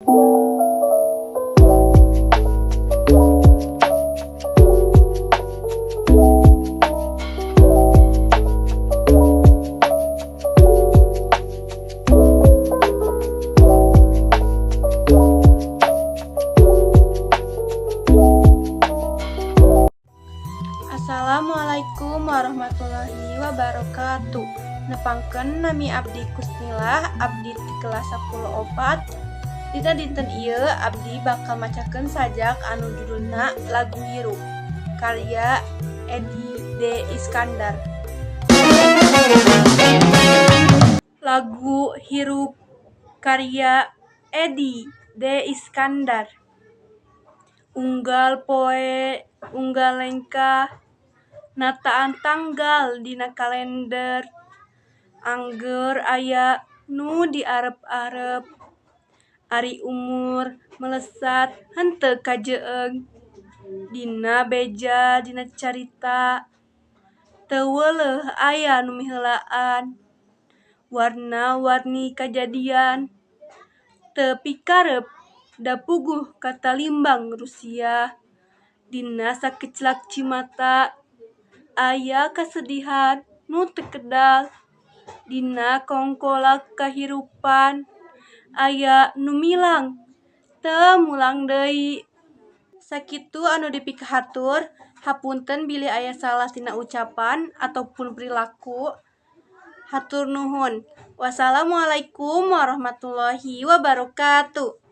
Assalamualaikum warahmatullahi wabarakatuh. Nepangkeun, nami abdi Kusnilah, abdi ti kelas 10 opat. Dina dinten ieu abdi bakal macakeun sajak anu judulna Lagu Hirup karya Edi D. Iskandar. Lagu Hirup karya Edi D. Iskandar. Unggal poe, unggal lengkah, nataan tanggal dina kalender. Angger aya nu diarep-arep. Ari umur melesat henteu kajeeng. Dina beja, dina carita, teu weuleuh aya nu miheulaan. Warna-warni kajadian teu pikarep da puguh katalimbang rusiah. Dina sakeclak cimata aya kasedihan nu teu kedal. Dina kongkolak kahirupan aya nu milang teu mulang deui. Sakitu anu dipikahatur, hapunten bilih aya salah tina ucapan ataupun perilaku. Hatur nuhun. Wassalamualaikum warahmatullahi wabarakatuh.